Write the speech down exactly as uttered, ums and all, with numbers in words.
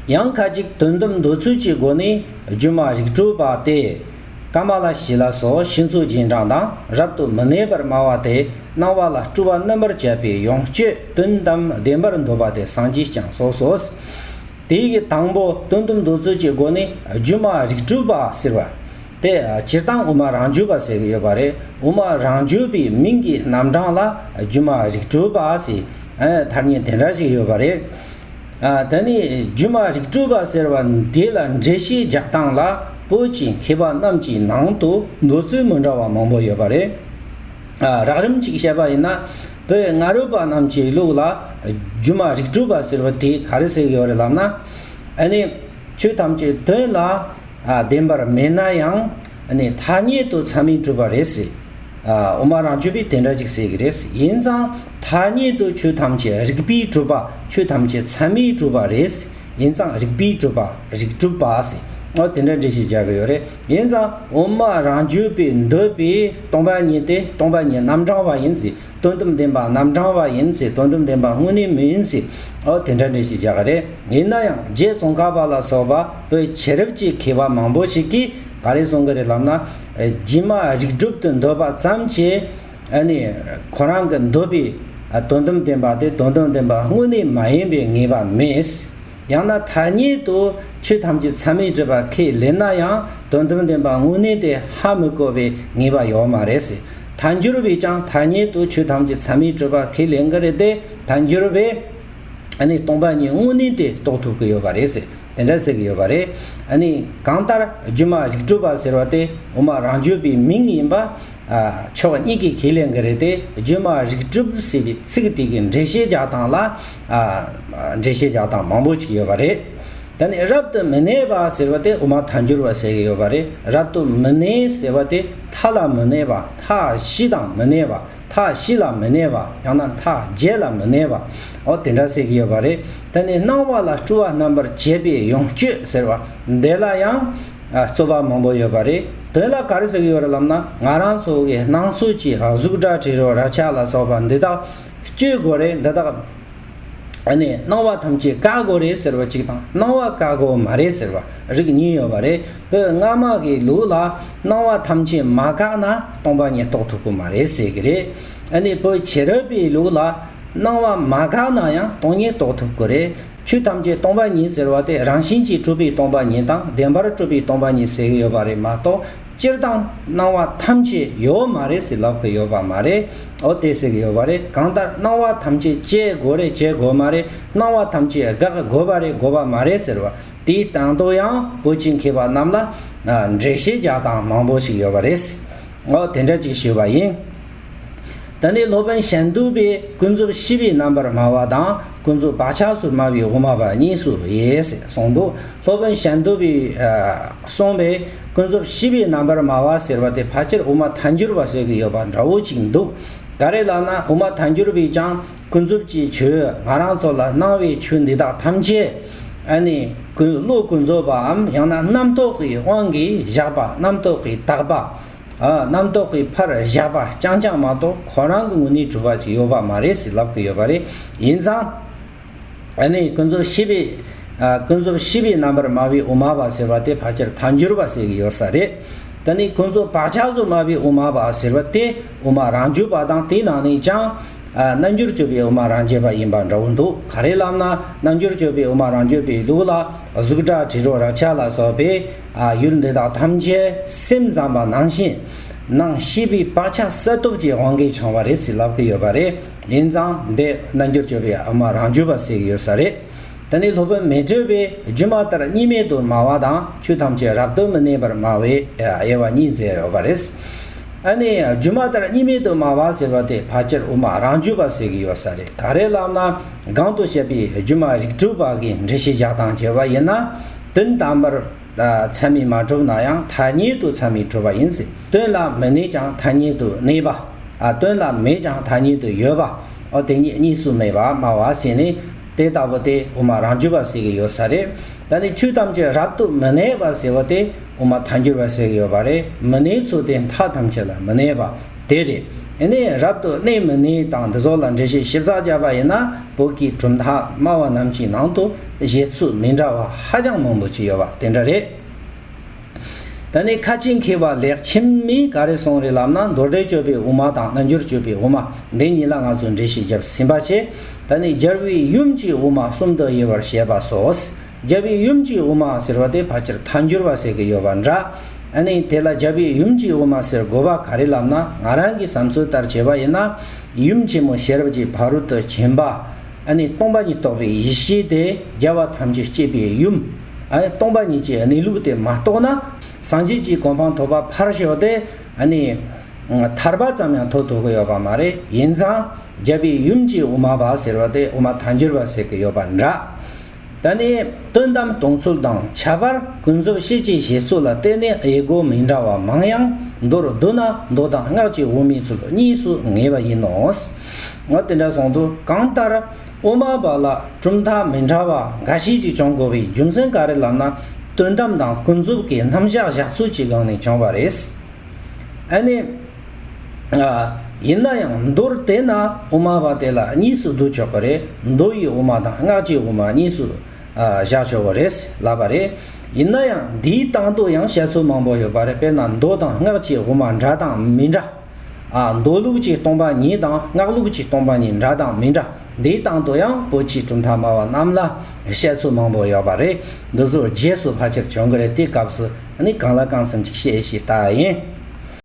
ཡང་ཁ་ཅིག་དོན་དམ་མདོ་ཚུལ་གྱི་སྒོ་ནས་སྒྱུ་མ་རིགས་དྲུག་པ་སྟེ། ཀ་མ་ལ་ཤཱི་ལ་སོགས་ཕྱི་ཚུལ་རྗེས་འབྲང་དང་རབ་ཏུ་མི་གནས་པར་སྨྲ་བ་སྟེ། སྣང་བ་ལ་སྤྲོས་པ་རྣམ་པར་བཅད་པའི་ཡོངས་གཅོད་དོན་དམ་བདེན་པར་འདོད་པ་སྟེ་སངས་རྒྱས་བསྐྱངས་སོ་སོ། དེའི་དང་པོ་དོན་དམ་མདོ་ཚུལ་གྱི་སྒོ་ནས་སྒྱུ་མ་རིགས་དྲུག་པ་ཟེར་བ་དེ། སྤྱིར་བཏང་དབུ་མ་རང་རྒྱུད་པ་ཟེར་གྱི་ཡོད་པ་རེད། དབུ་མ་རང་རྒྱུད་པའི་མིང་གི་རྣམ་གྲངས་ལ་སྒྱུ་མ་རིགས་དྲུག་པ་ཟེར་ཐ་སྙད་དེ་འདྲ་ཞིག་ཡོད་པ་རེད། ཨ། ད་ནི་སྒྱུ་མ་རིགས་དྲུག་པ་ཟེར་བ་འདི་ལ་འགྲེལ་བཤད་རྒྱག་སྟངས་ལ་བོད་ཀྱི་མཁས་པ་རྣམས་ཀྱི་ནང་དུ་མདོ་ཚུལ་མི་འདྲ་བ་མང་པོ་ཡོད་པ་རེད། ཨ། རགས་རིམ་ཅིག་བཤད་པ་ཡིན་ན། བོད་སྔ་རོལ་པ་རྣམས་ཀྱི་ལུགས་ལ་སྒྱུ་མ་རིགས་དྲུག་པ་ཟེར་བ་དེ་ག་རེ་ཟེར་གྱི་ཡོད་རེད་ལབ་ན། ཨ་ནི་ཆོས་ཐམས་ཅད་དོན་ལ། ཨ། བདེན་པར་མེད་ན་ཡང་། ཨ་ནི་ཐ་སྙད་དུ་ཚད་མས་གྲུབ་པ་རེད་ཟེར། ཨ། དབུ་མ་རང་རྒྱུད་པས་དེ་འདྲ་ཅིག་ཟེར་གྱི་རེད། ཡིན་ཙང་ཐ་སྙད་དུ་ཆོས་ཐམས་ཅད་རིགས་པས་གྲུབ་པ། ཆོས་ཐམས་ཅད་ཚད་མས་གྲུབ་པ་རེད། ཡིན་ཙང་རིགས་པས་གྲུབ་པ་རིགས་དྲུག་པ་ཟེར། ཨོ། དེ་འདྲ་འགྲེལ་བཤད་རྒྱག་གི་ཡོད་རེད། ཡིན་ཙང་དབུ་མ་རང་རྒྱུད་པས་འདོད་པའི་སྟོང་པ་ཉིད་དེ་སྟོང་པ་ཉིད་རྣམ་གྲངས་པ་ཡིན་ཟེར། དོན་དམ་བདེན་པ་རྣམ་གྲངས་པ་ཡིན་ཟེར། དོན་དམ་བདེན་པ་དངོས་གནས་མིན་ཟེར། ཨོ། དེ་འདྲ་འགྲེལ་བཤད་རྒྱག་གི་རེད། ཡིན་ན་ཡང་རྗེ་ཙོང་ཁ་པ་ལ་སོགས་པ་བོད་ཕྱི་རབས་ཀྱི་མཁས་པ་མང་པོ་ཞིག་གིས་ག་རེ་གསུང་གི་རེད་ལབ་ན། སྒྱུ་མ་རིགས་དྲུག་ཏུ་འདོད་པ་ཙམ་གྱིས། ཨ་ནི་ཁོ་རང་གི་འདོད་པའི། ཨ། དོན་དམ་བདེན་པ་དེ་དོན་དམ་བདེན་པ་དངོས་གནས་མ་ཡིན་པའི་ངེས་པ་མེད། ཡང་ན་ཐ་སྙད་དུ་ཆོས་ཐམས་ཅད་ཚད་མས་གྲུབ་པ་ཁས་ལེན་ན་ཡང་དོན་དམ་བདེན་པ་དངོས་གནས་དེ་ཧ་མི་གོ་བའི་ངེས་པ་ཡོད་མ་རེད་ཟེར། ཐལ་འགྱུར་བས་ཀྱང་ཐ་སྙད་དུ་ཆོས་ཐམས་ཅད་ཚད་མས་གྲུབ་པ་ཁས་ལེན་གྱི་རེད་དེ། ཐལ་འགྱུར་བས། ཨ་ནི་སྟོང་པ་ཉིད་དངོས་གནས་དེ་རྟོགས་ཐུབ་ཀྱི་ཡོད་པ་རེད་ཟེར། དེ་འདྲ་ཟེར་གྱི་ཡོད་པ་རེད། ཨ་ནི་གང་ལྟར་སྒྱུ་མ་རིགས་དྲུག་པ་ཟེར་བ་དེ་དབུ་མ་རང་རྒྱུད་པའི་མིང་ཡིན་པ། ཨ། ཕྱོགས་གཉིས་ཀྱིས་ཁས་ལེན་གྱི་རེད་དེ། སྒྱུ་མ་རིགས་དྲུག་ཟེར་བའི་ཚིག་དེ་གི་འགྲེལ་བཤད་རྒྱག་སྟངས་ལ། ཨ། འགྲེལ་བཤད་རྒྱག་སྟངས་མང་པོ་ཅིག་ཡོད་པ་རེད། ད་ནི་རབ་ཏུ་མི་གནས་པ་ཟེར་བ་དེ་དབུ་མ་ཐལ་འགྱུར་བ་ཟེར་གྱི་ཡོད་པ་རེད། རབ་ཏུ་མི་གནས་ཟེར་བ་དེ་མཐའ་ལ་མི་གནས་པ། མཐའ་བཞི་དང་མི་གནས་པ། མཐའ་བཞི་ལ་མི་གནས་པ། ཡང་ན་མཐའ་བརྒྱད་ལ་མི་གནས་པ། འོ། དེ་འདྲ་ཟེར་གྱི་ཡོད་པ་རེད། ད་ནི་སྣང་བ་ལ་སྤྲོ་བ་རྣམ་པར་བཅད་པའི་ཡོངས་གཅོད་ཟེར་བ་འདི་ལ་ཡང་། ཨ། རྩོད་པ་མང་པོ་ཡོད་པ་རེད། དོན་ལ་ག་རེ་ཟེར་གྱི་ཡོད་རེད་ལབ་ན། ང་རང་ཚོ་གི་སྣང་ཚུལ་གྱི་གཟུགས་སྒྲ་དྲི་རོ་རེག་བྱ་ལ་སོགས་པ་འདི་དག་གཅོད་དགོས་རེད། འདི་དག་ཨ་ནི་སྣང་བ་ཐམས་ཅད་བཀག་དགོས་རེད་ཟེར་བ་གཅིག་དང་། སྣང་བ་བཀག་དགོས་མ་རེད་ཟེར་བ་རིགས་གཉིས་ཡོད་པ་རེད། བོད་སྔ་མ་གི་ལུགས་ལ་སྣང་བ་ཐམས་ཅད་མ་བཀག་ན་སྟོང་པ་ཉིད་རྟོགས་ཐུབ་ཀྱི་མ་རེད་ཟེར་གྱི་རེད། ཨ་ནི་བོད་ཕྱི་རབས་པའི་ལུགས་ལ་སྣང་བ་མ་བཀག་ན་ཡང་སྟོང་ཉིད་རྟོགས་ཐུབ་ཀྱི་རེད། ཆོས་ཐམས་ཅད་སྟོང་པ་ཉིད་ཟེར་བ་དེ་རང་བཞིན་གྱིས་གྲུབ་པའི་སྟོང་པ་ཉིད་དང་བདེན་པར་གྲུབ་པའི་སྟོང་པ་ཉིད་ཟེར་གྱི་ཡོད་པ་རེད་མ་གཏོགས། སྤྱིར་བཏང་སྣང་བ་ཐམས་ཅད་ཡོད་མ་རེད་ཟེར་ལབ་ཀྱི་ཡོད་པ་མ་རེད། འོ། དེ་ཟེར་གྱི་ཡོད་པ་རེད། གང་ལྟར་སྣང་བ་ཐམས་ཅད་བཅད་དགོས་རེད། བཅད་དགོས་མ་རེད། སྣང་བ་ཐམས་ཅད་བཀག་དགོས་པ་རེད། དགོས་པ་མ་རེད་ཟེར་བ་དེའི་སྟེང་དུ་ཡང་བོད་ཀྱི་མཁས་པ་རྣམས་ལ། ཨ། འགྲེལ་བཤད་རྒྱག་སྟངས་མང་པོ་ཞིག་ཡོད་པ་རེད། འོ། དེ་འདྲ་ཅིག་ཞུས་པ་ཡིན། ད་ནི་སློབ་དཔོན་ཞལ་འདོན་པས་ཀུན་རྫོབ་ཤེས་པའི་རྣམ་པར་སྨྲ་བ་དང་ཀུན་རྫོབ་བག་ཆགས་སུ་སྨྲ་བའི་དབུ་མ་པ་གཉིས་སུ་དབྱེ་ཟེར་གསུངས་འདུག་སློབ་དཔོན་ཞལ་འདོན་པས། ཨ། གསུངས་པའི་ཀུན་རྫོབ་ཤེས་པའི་རྣམ་པར་སྨྲ་བ་ཟེར་བ་དེ་ཕལ་ཆེར་དབུ་མ་ཐལ་འགྱུར་བ་ཟེར་གྱི་ཡོད་པ་འདྲ་བོ་ཅིག་འདུག་ག་རེ་ལབ་ན། དབུ་མ་ཐལ་འགྱུར་པས་ཀྱང་ཀུན་རྫོབ་ཀྱི་ཆོས། ང་རང་ཚོ་ལ་སྣང་བའི་ཆོས་འདི་དག་ཐམས་ཅད། ཨ་ནི་ཀུན། བློ་ཀུན་རྫོབ་པའམ་ཡང་ན་རྣམ་རྟོག་གི་དབང་གིས་བཞག་པ། རྣམ་རྟོག་གིས་བཏགས་པ། ཨ། རྣམ་རྟོག་གིས་ཕར་བཞག་པ་རྐྱང་རྐྱང་མ་གཏོགས་ཁོ་རང་གི་ངོས་ནས་གྲུབ་པ་ཅིག་ཡོད་པ་མ་རེད་ཟེར་ལབ་ཀྱི་ཡོད་པ་རེད། ཡིན་ཙང་། ཨ་ནི་ཀུན་རྫོབ་ཤེས་པའི། ཨ། ཀུན་རྫོབ་ཤེས་པའི་རྣམ་པར་སྨྲ་བའི་དབུ་མ་པ་ཟེར་བ་དེ་ཕལ་ཆེར་ཐལ་འགྱུར་བ་ཟེར་གྱི་ཡོད་ས་རེད། ད་ནི་ཀུན་རྫོབ་བག་ཆགས་སུ་སྨྲ་བའི་དབུ་མ་པ་ཟེར་བ་དེ་དབུ་མ་རང་རྒྱུད་པ་དང་། དེའི་ནང་ནས་ཀྱང་། ཨ། རྣལ་འབྱོར་སྤྱོད་པའི་དབུ་མ་རང་རྒྱུད་པ་ཡིན་པ་འདྲ་བོ་འདུག་ག་རེ་ལབ་ན། རྣལ་འབྱོར་སྤྱོད་པའི་དབུ་མ་རང་རྒྱུད་པའི་ལུགས་ལ་གཟུགས་སྒྲ་དྲི་རོ་རེག་བྱ་ལ་སོགས་པའི། ཨ། ཡུལ་འདི་དག་ཐམས་ཅད་སེམས་ཙམ་པ་ནང་བཞིན། ནང་ཤེས་པའི་བག་ཆགས་གསལ་སྟོབས་ཀྱི་དབང་གིས་བྱུང་བ་རེད་ཟེར་ལབ་ཀྱི་ཡོད་པ་རེད། ཡིན་ཙང་འདི་རྣལ་འབྱོར་སྤྱོད་པའི་དབུ་མ་རང་རྒྱུད་པ་ཟེར་གྱི་ཡོད་ས་རེད། ད་ནི་སློབ་དཔོན་མཻ་ཏྲི་པས་སྒྱུ་མ་ལྟར་གཉིས་མེད་དུ་སྨྲ་བ་དང་ཆོས་ཐམས་ཅད་རབ་ཏུ་མི་གནས་པར་སྨྲ་བའི་དབྱེ་བ་གཉིས་མཛད་ཡོད་པ་རེད། ཨ་ནི་སྒྱུ་མ་ལྟར་གཉིས་མེད་དུ་སྨྲ་བ་ཟེར་བ་དེ་ཕལ་ཆེར་དབུ་མ་རང་རྒྱུད་པ་ཟེར་གྱི་ཡོད་ས་རེད། ག་རེ་ལབ་ན། གོང་དུ་བཤད་པའི་སྒྱུ་མ་རིགས་དྲུག་པ་གི་འགྲེལ་བཤད་རྒྱག་སྟངས་བྱས་པ་ཡིན་ན། དོན་དམ་པར་ཚད་མས་མ་གྲུབ་ན་ཡང་ཐ་སྙད་དུ་ཚད་མས་གྲུབ་པ་ཡིན་ཟེར། དོན་ལ་མི་གནས་ཀྱང་ཐ་སྙད་དུ་གནས་པ། ཨ། དོན་ལ་མེད་ཀྱང་ཐ་སྙད་དུ་ཡོད་པ། ཨོ། དེ་གཉིས་གཉིས་སུ་མེད་པ་སྨྲ་བ་ཟེར་ནས། དེ་ལྟ་བུ་དེ་དབུ་མ་རང་རྒྱུད་པ་ཟེར་གྱི་ཡོད་ས་རེད། ད་ནི་ཆོས་ཐམས་ཅད་རབ་ཏུ་མི་གནས་པ་ཟེར་བ་དེ་དབུ་མ་ཐལ་འགྱུར་བ་ཟེར་གྱི་ཡོད་པ་རེད། མི་གནས་ཚུལ་དེ་མཐའ་ཐམས་ཅད་ལ་མི་གནས་པ། དེ་རེད། ཨ་ནི་རབ་ཏུ་གནས་མི་གནས་དང་འདི་ཚོ་ལ་འགྲེལ་བཤད་ཞིབ་ཚགས་བརྒྱབ་པ་ཡིན་ན། བོད་ཀྱི་གྲུབ་མཐའ་སྨྲ་བ་རྣམས་ཀྱི་ནང་དུ་བཞེད་ཚུལ་མི་འདྲ་བ་ཧ་ཅང་མང་པོ་ཅིག་ཡོད་པ་དེ་འདྲ་རེད། ད་ནི་ཁ་ཆེ་མཁས་པ་ལེགས་མཁྱེན་མས་ག་རེ་གསུངས་རེད་ལབ་ན། མདོ་སྡེ་སྤྱོད་པའི་དབུ་མ་དང་རྣལ་འབྱོར་སྤྱོད་པའི་དབུ་མ་འདི་གཉིས་ལ་ང་ཚོས་འགྲེལ་བཤད་བརྒྱབ་ཟིན་པ་བྱས། ད་ནི་རྒྱལ་བའི་ཡུམ་གྱི་དབུ་མ་གསུམ་དུ་དབྱེ་བར་བཤད་པ་སོགས། རྒྱལ་བའི་ཡུམ་གྱི་དབུ་མ་ཟེར་བ་དེ་ཕལ་ཆེར་ཐལ་འགྱུར་བ་ཟེར་གྱི་ཡོད་པ་འདྲ། ཨ་ནི་དེ་ལ་རྒྱལ་བའི་ཡུམ་གྱི་དབུ་མ་ཟེར་དགོས་པ་ག་རེ་ལབ་ན། ང་རང་གི་བསམ་ཚུལ་ལྟར་བྱས་པ་ཡིན་ན། ཡུམ་ཆེན་མོ་ཤེས་རབ་ཀྱི་ཕ་རོལ་ཏུ་ཕྱིན་པ། ཨ་ནི་སྟོང་པ་ཉིད་རྟོགས་པའི་ཡེ་ཤེས་དེ་རྒྱལ་བ་ཐམས་ཅད་གཅེས་པའི་ཡུམ། ཨ་ནི་སྟོང་པ་ཉིད་ཀྱི་གནས་ལུགས་དེ་མ་རྟོགས་ན། སངས་རྒྱས་ཀྱི་གོ་འཕང་ཐོབ་པ་ཕར་ཞོག་སྟེ། ཨ་ནི་ཐར་པ་ཙམ་ཡང་ཐོབ་ཐུབ་ཀྱི་ཡོད་པ་མ་རེད། ཡིན་ཙང་རྒྱལ་བའི་ཡུམ་གྱི་དབུ་མ་པ་ཟེར་བ་དེ་དབུ་མ་ཐལ་འགྱུར་བ་ཟེར་གྱི་ཡོད་པ་འདྲ། ད་ནི་དོན་དམ་སྟོང་ཚུལ་དང་ཁྱད་པར་ཀུན་རྫོབ་ཤེས་བྱའི་བཞེད་ཚུལ་ལ་བརྟེན་ནས་དབྱེ་སྒོ་མི་འདྲ་བ་མང་ཡང་མདོར་བསྡུ་ན་མདོ་དང་སྔགས་ཀྱི་དབུ་མའི་ཚུལ་གཉིས་སུ་ངེས་པ་ཡིན་ནོ། འོ་དེ་འདྲ་སོང་དུས་གང་ལྟར་དབུ་མ་པ་ལ་གྲུབ་མཐའ་མི་འདྲ་བ་འགའ་ཞིག་ཅིག་བྱུང་དགོས་པའི་རྒྱུ་མཚན་ག་རེ་ལབ་ན། དོན་དམ་དང་ཀུན་རྫོབ་ཀྱི་རྣམ་གཞག་བཞག་ཚུལ་གྱི་སྒང་ནས་བྱུང་བ་རེད། ཨ་ནི། ཨ། ཡིན་ན་ཡང་མདོར་བལྟས་ན་དབུ་མ་པ་དེ་ལ་གཉིས་སུ་བསྡུ་ཆོག་གི་རེད། མདོ་ཡི་དབུ་མ་དང་སྔགས་ཀྱི་དབུ་མ་གཉིས་སུ། ཨ། བཞག་ཆོག་གི་རེད་ལབ་པ་རེད། ཡིན་ན་ཡང་འདིའི་སྟེང་དུ་ཡང་བཤད་ཚུལ་མང་པོ་ཡོད་པ་རེད། དཔེར་ན་མདོ་དང་སྔགས་ཀྱི་དབུ་མ་འདྲ་དང་མི་འདྲ། ཨ། མདོ་ལུགས་ཀྱི་སྟོང་པ་ཉིད་དང་སྔགས་ལུགས་ཀྱི་སྟོང་པ་ཉིད་འདྲ་དང་མི་འདྲ། འདིའི་སྟེང་དུ་ཡང་བོད་ཀྱི་གྲུབ་མཐའ་སྨྲ་བ་རྣམས་ལ་བཤད་ཚུལ་མང་པོ་ཡོད་པ་རེད། འདི་ཚོ་རྗེས་སུ་ཕལ་ཆེར་བྱུང་གི་རེད། དེའི་སྐབས་སུ་ནི་གང་ལ་གང་འཚམ་ཅིག་བཤད་ཞེས་ལྟ་ཡིན།